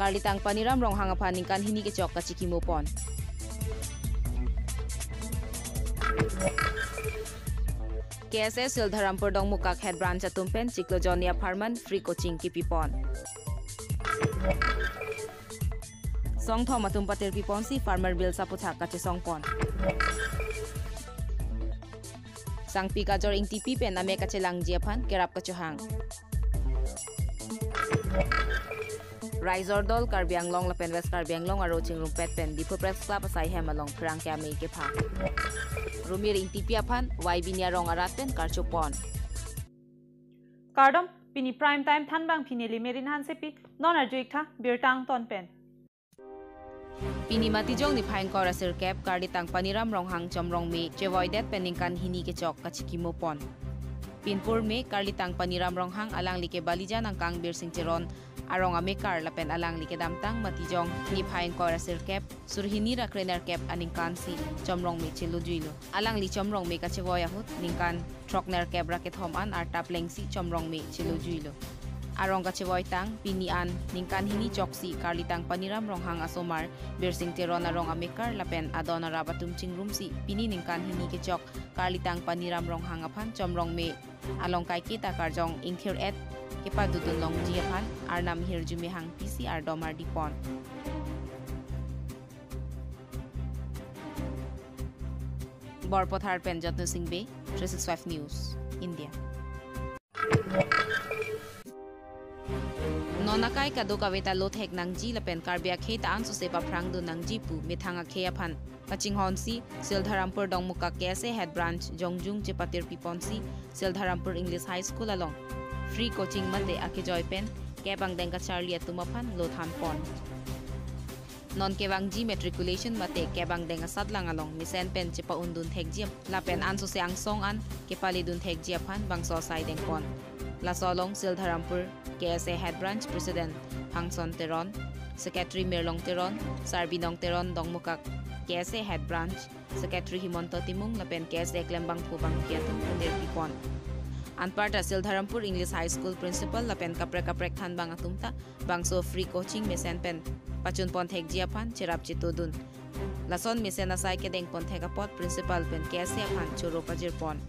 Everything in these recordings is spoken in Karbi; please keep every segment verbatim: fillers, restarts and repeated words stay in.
Karlitang Paniram Ronghang aphan ningkan hini kechok kachikimo pon. K S A Sildharampur Dongmukak Head Branch atum pen chiklo jonni apharman free coaching kipi pon. Songthom atum patirpi ponsi Farmer Bill saputhak kachesong pon. Sangpi Kajor Ingtipi pen amek kachelangji aphan kerap kachohang. Raijor dol Karbi Anglong lapen West Karbi Anglong aro chingrumpet pen Diphu Press Club asai hem along pherangke amei kepha. Rumir Ingtipi aphan Y B Niarong arat pen karcho pon. Kardom, pini prime time thanbang pini Limerin Hansepi, non arju-ik tha birta angton pen. Pini Matijong niphai ingkoi ra sirkep Karlitang Paniram Ronghang Chomrong me chevoidet pen ningkan hini kechok kachikimo pon. Pinpur me Karlitang Paniram Ronghang alangli ke Balijan angkang Birsing Teron arong amekar lapen alangli kedamtang Matijong niphai ingkoi ra sirkep surhini ra krenerkep aningkan si Chomrong me chelojuilo. Alangli Chomrong me kachevoi ahut ningkan throknerkep ra kethom an arta plengsi Chomrong me chelojuilo. Arong kachevoi tang pini an ningkan hini choksi Karlitang Paniram Ronghang asomar Birsing Teron arong amekar lapen adon arap atum chingrumsi pini ningkan hini kechok Karlitang Paniram Ronghang aphan Chomrong me along kaiketa karjong ingthir-et kepadodun longji aphan Arnam hirjume hangpisi ardom ardi pon. Borpathar pen Jatno Singh Bey, three six five News, India. Non akai kadokave ta lo thek nangji lapen Karbi akhei ta ansose paphrangdun nangji pu methang akhei aphan kachinghonsi Sildharampur Dongmukak K S A Head Branch jongjung chepatirpi ponsi Sildharampur English High School along free coaching mate akejoi pen kep angdeng kacharli atum aphan lo than pon. Non kevangji matriculation mate kep angdeng asatlang along mesen pen chepa-undun thekji ap-, lapen ansose angsong an kepaledun thekji aphan bangso asai dengpon. Laso along Sildharampur K S A Head Branch President Phangson Teron, Secretary Mirlong Teron, Sarbinong Teron Dongmukak K S A Head Branch Secretary Himanta Timung lapen K S A klembangphu bangpi atum panirpi pon. Anparta Sildharampur English High School Principal lapen kaprek kaprek thanbang atum ta bangso free coaching mesen pen pachun pon thekji aphan cherap chetodun. Lason mesen asai kedeng pon thek apot Principal pen K S A aphan choro pajir pon.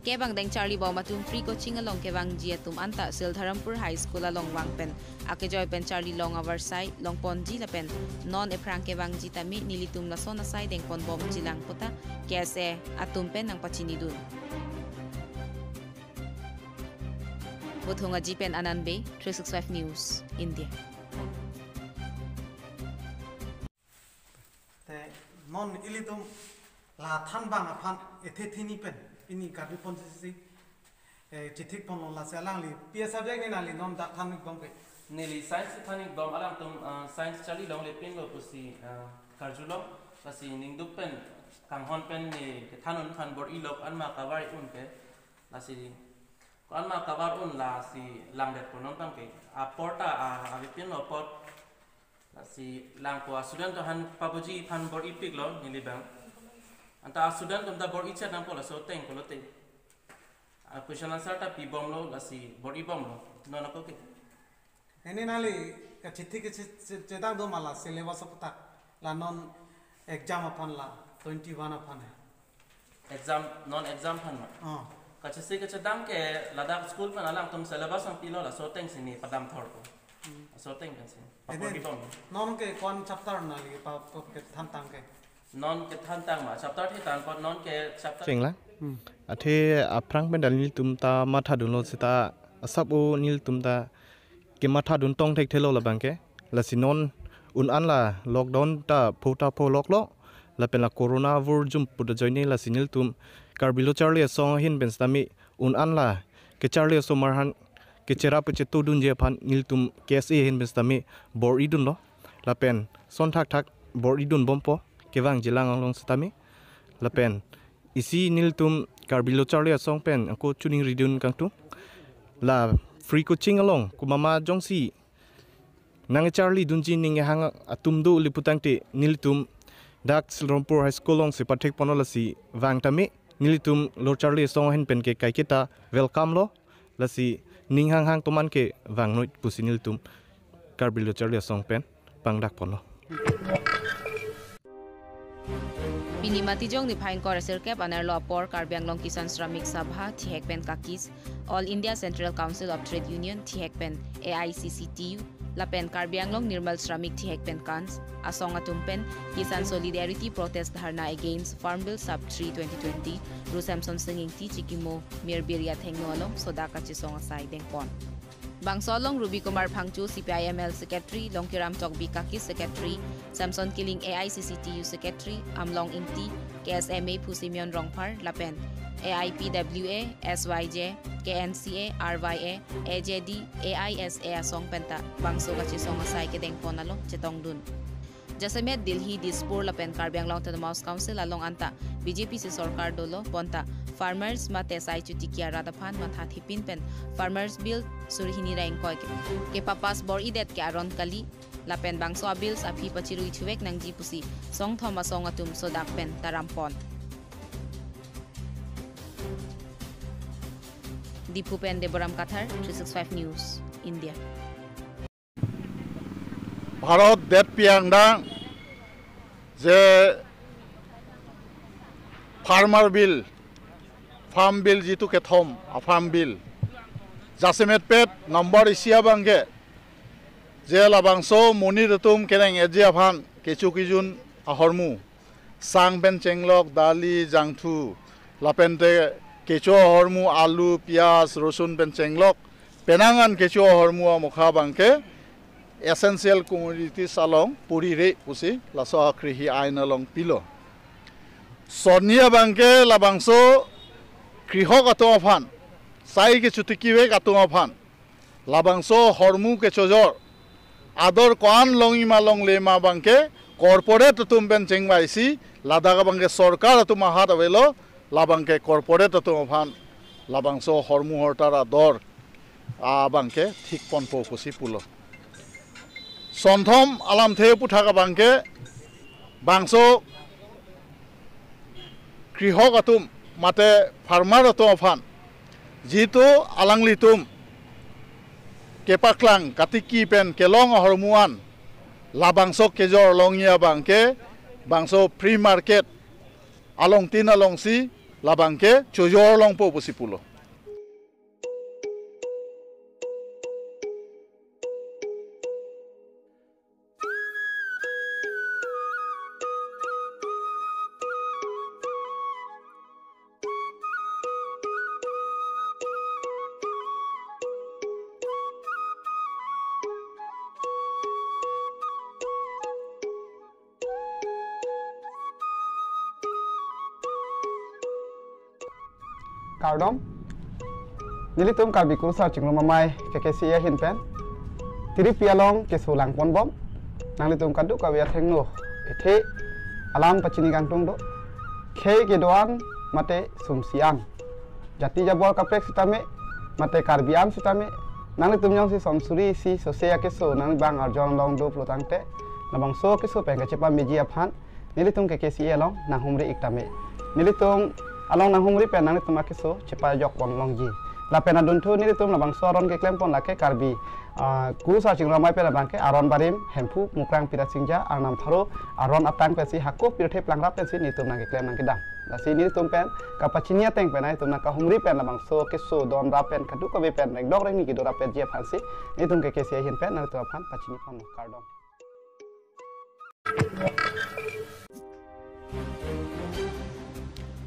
Kep angdeng charli bom atum free coaching along kevangji atum anta Sildharampur High School along vang pen akejoi pen charli long avarsai long ponji lapen non ephrang kevangji tame nelitum lason asai deng pon bomji lang puta K S A atum pen nangpachinidun. Bothung Aji pen Anand Bey, three six five News, India. Te non ilitum la thanbang aphan ethe thini pen pini Karbi Pon C C C, eh, chithik ponlo, lasi alangli P S subject ni nangli non dak than-ik bom ke? Neli science than-ik bom, alangtum, ah, science charli longle pinlo pusi, ah, karjulo, lasi ningduk pen kanghon pen ne kethan un aphan bor-i lok anma kavar un ke, lasi ko anma kavar un lasi langdet pon non tang ke. Apor ta, ah, ave pinlo apot, lasi langpo a student atum aphan pabuji aphan bor-i piklo neli bang. Anta a student atum ta bor-i chet nangpo laso ateng pulote, a question answer ta pi bomlo lasi bor-i bomlo. Non ako ke? Ini nangli kachithik kachi-, che-, chedang do ma la syllabus aputhak, la non exam aphan la twenty-one aphan he. Exam, non exam aphan ma? Oh. Kachisi kachedang ke ladak school pen alangtum syllabus nangpilo laso ateng si ne padam thorpo. Hmm. Laso ateng pensi papor Eden, di bom. Non ke ko-an chapter nangli pa, pa, kethan tang ke? Non kethan tang ma chapter thi tang apot non ke chapter. Chenglang. Hmm. Athe aphrang pen dal nelitum ta mathadunlo seta asap o nelitum ta kemathadun tong thekthelo labang ke. Lasi non un an la lockdown ta pho ta pho loklo. Lapen la corona vur jum pu ajoine lasi nelitum Karbi Lo Charli Asong ahin pen setame un an la kecharli asomar aphan kecherap kechetodunji aphan nelitum K S A ahin pen setame bor-i dunlo. Lapen son thakthak bor-i dun bompo kevangji lang along setame. Lapen isi nelitum Karbi Lo Charli Asong pen ako choningri dun kangtung. La free coaching along komat ma jongsi nangcharlidunji ning hang atum do le putangte nelitum dak Sildharampur High School alongsi pathek ponlo, lasi vang tame nelitum Lo Charli Asong ahin pen ke kaiketa welcome lo, lasi ning hanghang atum an ke vang noi pusi nelitum Karbi Lo Charli Asong pen pangdak ponlo. Pini Matijong niphai ingkoi ra sirkep anerlo apor Karbi Anglong Kisan Shramik Sabha thihek pen KAKIS, All India Central Council of Trade Union thihek pen A I C C T U, lapen Karbi Anglong Nirmal Shramik thihek pen KANSH asong atum pen Kisan Solidarity Protest Dharna Against Farm Bill Sub three twenty twenty, Ru Samson Sing Ingti chikimo Mir Birya Thengno along sodak kachesong asai dengpon. Bangso along Ruby Kumar Phangcho C P I M L Secretary, Longkiram Tokbi KAKIS Secretary, Samson Killing A I C C T U Secretary, Amlong Ingti, K S M A Phu Simeon Rongphar, lapen A I P W A, S Y J, K N C A, R Y A, A J D, A I S A asong penta bangso kachesong asai kedengpon along chetongdun. Jasemet Delhi, Dispur lapen Karbi Anglong Autonomous Council along anta B J P si sorkar dolo bonta farmers mate sai chotiki arat aphan mathathipin pen Farmers Bill suri hini ra ingkoi ke, kepapass bor-idet ke aron kali, lapen bangso a-bills aphi pachirui thuvek nangji pusi songthom asong atum sodak pen tarampon. Diphu pen Deboram Kathar, three six five News, India. Bharat দেশ পিয়াংডাং যে ফাৰ্মাৰ বিল, ফাৰ্ম বিল যিটো কেথম, ফাৰ্ম বিল, জাচেমেট পেট number isi abangke, যে labangso monit atum kereng-etji aphan kecho kejun ahormu, sang pen chenglok, dali, jangthu, lapente kecho ahormu, alu, piyaj, rosun pen chenglok, penang an kecho ahormu amokha abangke essential commodities along puri re pusi laso akrihi ain along pilo. Sonni abangke labangso krihok atum aphan, sai kechotiki vek atum aphan, labangso ahormu kechojor ador ko-an longji ma longle ma abangke corporate atum pen chengvaisi, ladak abangke sorkar atum ahat avelo, labangke corporate atum aphan labangso ahormu hortar ador abangke thik ponpo pusi pulo. Sonthom alamthe aputhak abangke bangso krihok atum mate farmer atum aphan jitu alanglitum kepaklang katiki pen kelong ahormu an labangso kejor longji abangke bangso free market alongtin alongsi labangke chojor longpo pusi pulo. Kardom. Nelitum Karbi Kurusar Chingrum Amei K K C A ahin pen tiripi along keso langponbom. Nanglitum kadokave athengno ethe alam pachini kangtung do. Khei kedo-an mate sumsi an, jati jabor kaprek sitame mate Karbi an sitame, nanglitum jongsi som suri isi sose akeso nangli abang arjon long do pulo tangte, labangso akeso pen kachepameji aphan nelitum K K C A along nanghumri ik tame. Nelitum along nanghumri pen nanglitum akeso chepajok pon longji. Lapen adunthu nelitum labangso aron keklem pon lake Karbi, ah, Kurusar Chingrum Amei pen abangke aron barim, Hemphu, Mukrang, Pirasingja, Arnam Tharo aron atang pensi hako pirthe plangrap pensi nelitum nangkeklem nangkedam. Lasi nelitum pen kapachini ateng pen nelitum nangkahumri pen labangso keso donrap pen kadokave pen rengdok rengni kedo rapetji aphansi nelitum K K C A ahin pen nanglitum aphan pachini ponlo. Kardom.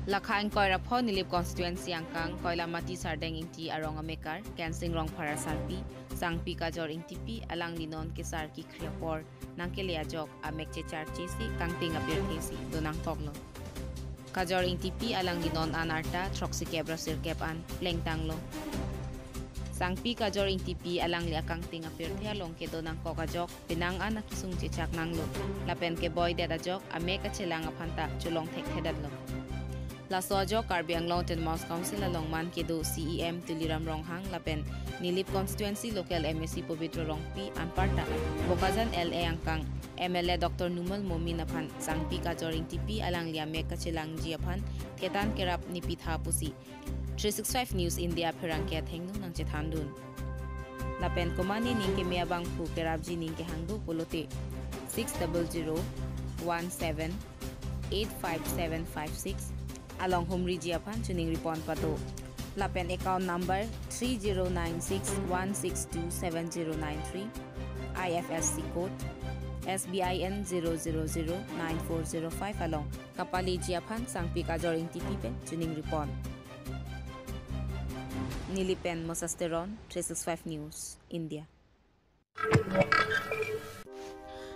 Lakha ingkoi ra pho Nilip constituency angkang Koilamati Sardeng Ingti arong amekar Kensing Rongphar asarpi Sangpi Kajor Ingtipi alangli non kesar kekri apor nangkele ajok amek checharchesi kangting apirthesi donangkoklo. Kajor Ingtipi alangli non an arta throksikep ra sirkep an plengtanglo. Sangpi Kajor Ingtipi alangli akangting apirthe along kedo nangkok ajok penang an akisung chechak nanglo. Lapen keboidet ajok amek kachelang aphanta cholong thekthedetlo. Laso ajok Karbi Anglong Autonomous Council along man kedo C E M Tuliram Ronghang lapen Nilip constituency local M A C Pobitro Rongpi anparta Bokajan L A angkang M L A Doctor Numal Momin aphan Sangpi Kajor Ingtipi alangli amek kachelangji aphan thetan kerap nipitha pusi three six five News India pherangke athengno nangchethandun. Lapen komatne ning keme abangphu kerapji ning kehang do pulote six double zero one seven eight five seven five six along humriji aphan choningri pon pado. Lapen account number three zero nine six one six two seven zero nine three, I F S C code S B I N zero zero zero nine four zero five along kapaleji aphan Sangpi Kajor Engtipi pen choningri pon. Neli pen Moses Teron, three six five News, India.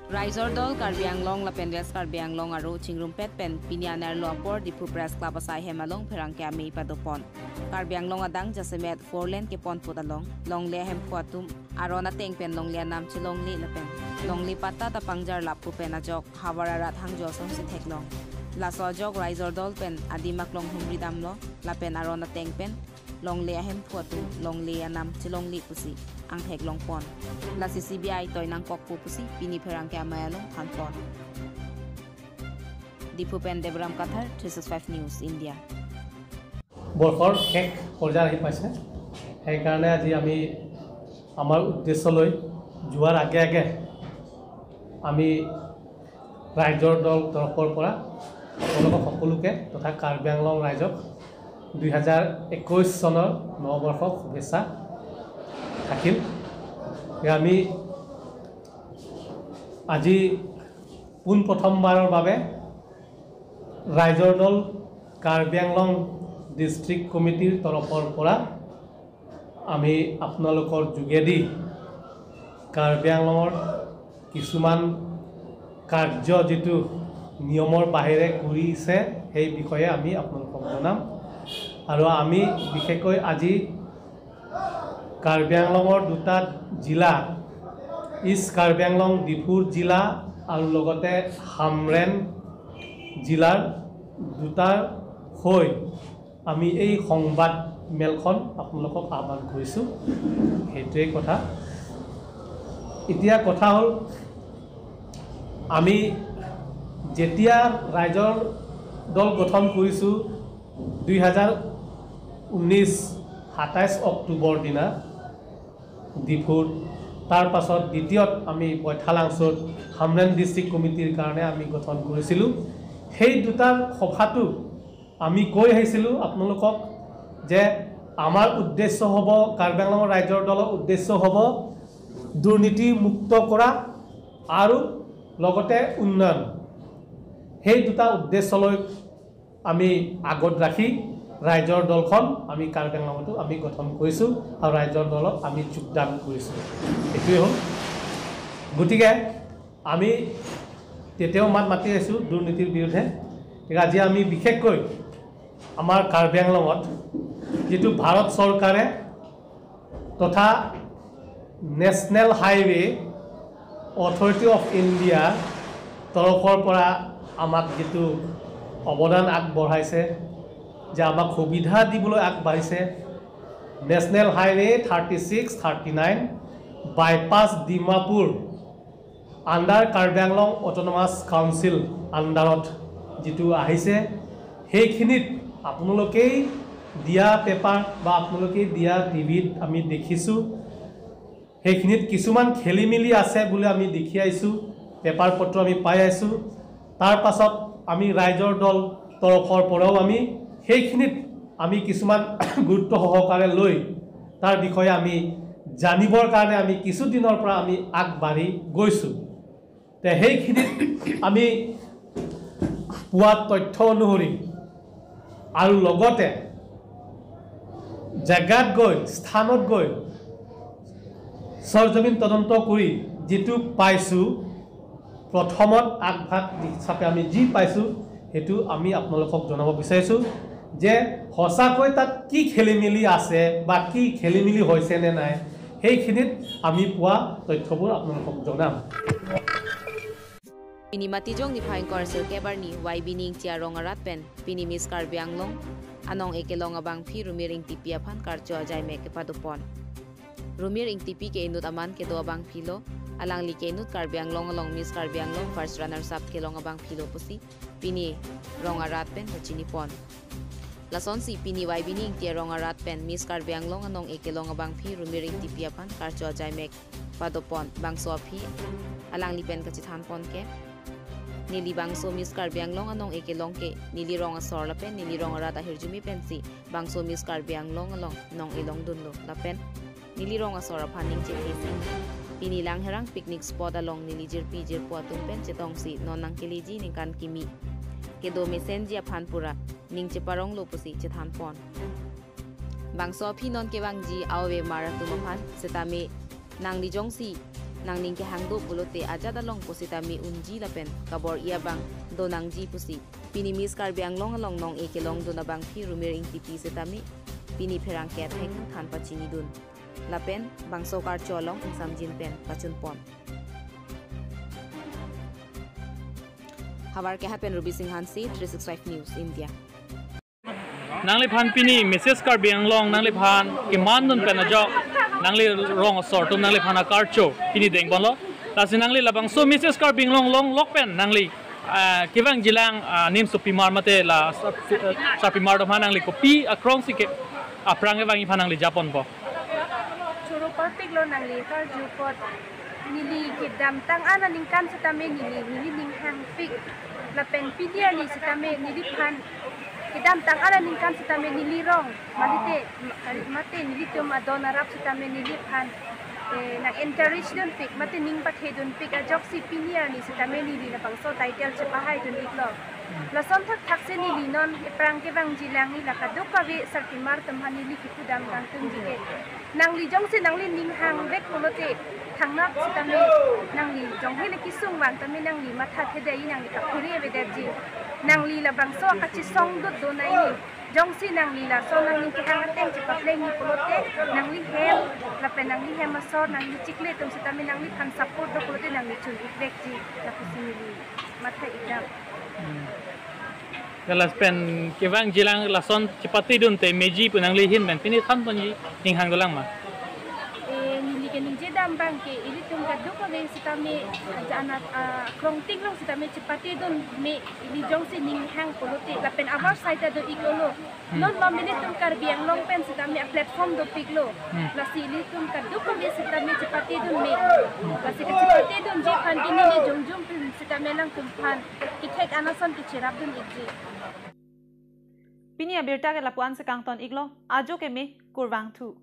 Raijor Dol Karbi Anglong lapen West Karbi Anglong aro chingrumpet pen pini anerlo apor Diphu Press Club asai hem along pherangke amei pado pon. Karbi Anglong adang jasemet four lane kepon put along longle ahemphu atum aron ateng pen longle anam chelongle lapen longle patta ta pangjarlap pu pen ajok havar arat hangjo asonsi theklong. Laso ajok Raijor Dol pen adim aklong humri damlo lapen aron ateng pen longle ahemphu atum longle anam chelongle pusi angthek long pon. Lasi C B I toi nangkokpo pusi pini pherangke amei along than pon. Diphu pen Debram Kathar, three six five News, India. বৰ্ষৰ শেষ পৰ্যায়ত আহি পাইছে। সেইকাৰণে আজি আমি আমাৰ উদ্দেশ্যলৈ যোৱাৰ আগে আগে আমি ৰাইজৰ দল তৰফৰ পৰা আপোনালোকক সকলোকে তথা কাৰ্বি আংলং ৰাইজক দুই হাজাৰ একৈছ চনৰ নৱবৰ্ষক শুভেচ্ছা থাকিল। যে আমি আজি পোনপ্ৰথমবাৰৰ বাবে ৰাইজৰ দল কাৰ্বি আংলং ডিষ্ট্ৰিক্ট কমিটিৰ তৰফৰ পৰা আমি আপোনালোকৰ যোগেদি কাৰ্বি আংলঙৰ কিছুমান কাৰ্য যিটো নিয়মৰ বাহিৰে কৰিছে, সেই বিষয়ে আমি আপোনালোকক জনাম। আৰু আমি বিশেষকৈ আজি কাৰ্বি আংলঙৰ দুটা জিলা, ইষ্ট কাৰ্বি আংলং ডিফুৰ জিলা আৰু লগতে হামৰেণ জিলাৰ দুটাৰ হৈ আমি এই সংবাদ মেলখন আপোনালোকক আহ্বান কৰিছোঁ। সেইটোৱেই কথা। এতিয়া কথা হ'ল, আমি যেতিয়া ৰাইজৰ দল গঠন কৰিছোঁ দুই হাজাৰ ঊনৈছ, সাতাইছ অক্টোবৰ দিনা ডিফুত, তাৰ পাছত দ্বিতীয়ত আমি বৈঠালাংচুত হামৰেণ ডিষ্ট্ৰিক্ট কমিটিৰ কাৰণে আমি গঠন কৰিছিলোঁ। সেই দুটাৰ সভাটো আমি কৈ আহিছিলোঁ আপোনালোকক যে আমাৰ উদ্দেশ্য হ'ব, কাৰ্বি আংলঙৰ ৰাইজৰ দলৰ উদ্দেশ্য হ'ব দুৰ্নীতিমুক্ত কৰা আৰু লগতে উন্নয়ন। সেই দুটা উদ্দেশ্য লৈ আমি আগত ৰাখি ৰাইজৰ দলখন আমি কাৰ্বি আংলঙতো আমি গঠন কৰিছোঁ আৰু ৰাইজৰ দলত আমি যোগদান কৰিছোঁ। এইটোৱেই হ'ল। গতিকে আমি তেতিয়াও মাত মাতি আছোঁ দুৰ্নীতিৰ বিৰুদ্ধে। গতিকে আজি আমি বিশেষকৈ আমাৰ কাৰ্বি আংলঙত যিটো ভাৰত চৰকাৰে তথা national highway authority of India তৰফৰ পৰা আমাক যিটো অৱদান আগবঢ়াইছে, যে আমাক সুবিধা দিবলৈ আগবাঢ়িছে, national highway thirty six, thirty nine bypass Dimapur under Karbi Anglong autonomous council আণ্ডাৰত যিটো আহিছে, সেইখিনিত আপোনালোকেই দিয়া পেপাৰ বা আপোনালোকেই দিয়া টিভিত আমি দেখিছোঁ। সেইখিনিত কিছুমান খেলি মেলি আছে বুলি আমি দেখি আহিছোঁ, পেপাৰ পত্ৰ আমি পাই আহিছোঁ। তাৰ পাছত আমি ৰাইজৰ দল তৰফৰ পৰাও আমি সেইখিনিত আমি কিছুমান গুৰুত্ব সহকাৰে লৈ তাৰ বিষয়ে আমি জানিবৰ কাৰণে আমি কিছুদিনৰ পৰা আমি আগবাঢ়ি গৈছোঁ। তে সেইখিনিত আমি পোৱা তথ্য অনুসৰি আৰু লগতে জেগাত গৈ, স্থানত গৈ চৰজমিন তদন্ত কৰি যিটো পাইছোঁ, প্ৰথমত আগভাগ হিচাপে আমি যি পাইছোঁ, সেইটো আমি আপোনালোকক জনাব বিচাৰিছোঁ যে সঁচাকৈ তাত কি খেলি মেলি আছে বা কি খেলি মেলি হৈছে নে নাই, সেইখিনিত আমি পোৱা তথ্যবোৰ আপোনালোকক জনাম। Pini Matijong niphai ingkoi ra sirkep arni Y B Ningchi arong arat pen pini Miss Karbi Anglong anong ekelong abangphi Rumir Ingtipi aphan karcho ajai mek kepado pon. Rumir Ingtipi ke inut aman kedo abangphi lo, alangli ke inut Karbi Anglong along Miss Karbi Anglong first runners up kelong abangphi lo pusi pini rong arat pen pachini pon. Lasonsi pini Y B Ni Ingti arong arat pen Miss Karbi Anglong anong-e kelong abangphi Rumir Ingtipi aphan karcho ajaimek padopon. Bangso aphi alangli pen kachethanpon ke, neli bangso Miss Karbi Anglong anong-e kelong ke neli rong asor lapen neli rong arat ahirjume pensi bangso Miss Karbi Anglong along nong-e longdunlo lapen neli rong asor aphan ningje thesi pini Langherang picnic spot along neli jirpi jirpo atum pen chetongsi non nangkeleji ningkan kimi kedo mesenji aphan pura ning cheparonglo pusi chethanpon. Bangso aphi non kevangji a-ove mar atum aphan setame nangli jongsi nangning kehang do pulote ajat along pusitame unji lapen kabor-i abang do nangji pusi pini Miss Karbi Anglong along nong-e kelongdun abangphi Rumir Ingtipi setame pini pherangke atheng than pachinidun lapen bangso karcho along ingsamjin pen pachunpon. Havar Kehat pen Ruby Singh Hanse, three six five News India. Nangliphan pini Missus Karbi Anglong nangliphan kemandun pen ajok nangli rong asor atum nangliphan akarcho pini dengponlo. Lasi nangli labangso Missus Karbi Anglong longlok pen nangli, ah, kevangjilang, ah, nimsopimar mate la sar-, ah, sarpimar atum aphan nangli kopi akrongsi ke aphrang kevangji aphan nangli japonpo? Choro parpiklo nangli karju apot. Neli kedamtang an aningkan setame neli, neli ning hangpik. Lapen pini arni setame neliphan kedamtang an aningkan setame neli rong, mate, mate nelitum adon arap setame neliphan, eh, nang encourage dunpik, mate ning pathedunpik ajoksi pini arni setame neli labangso title chepahaidun-iklo. Lason thakthak si neli non ephrang kevangjilang neli la kadokave sarpimar atum aphan neli kipudam kangtungji ke, nangli jongsi nangli ning hangvek pulote thangnat setame nangli jongsi le kesung vang tame nangli matha thedetji, nangli kapuri avedetji. Nangli labangso akachesong dot do nai ni. Jongsi nangli lason nangning kehang ateng chepaplengji pulote nangli hem lapen nangli hem asor nangli chikle atum setame nangliphan support do pulote nangli chun-ikvekji, lapusi neli matha-ikdam. Hmm. Galas pen kevangjilang lason chepatedun te meji pu nangli ahin pen pini thanponji ning hang dolang ma? Eh, neli keningjedam abang ke ilitum kadokave setame aja anat, ah, krongting along setame chepatedun me, ili jongsi ning hang pulote lapen abar side ta do-ik olo. Hmm. Non ma ilitum Karbi Anglong pen setame a-platform dopiklo. Hmm. Lasi ilitum kadokave setame chepatedun me. Lasi kachepatedunji aphan ke neli jongjong pen setame alangtum aphan kethek an ason kecherapdun-ikji. Pini abirta ke lapu-an si kangton-iklo, ajo keme, kurvangthu.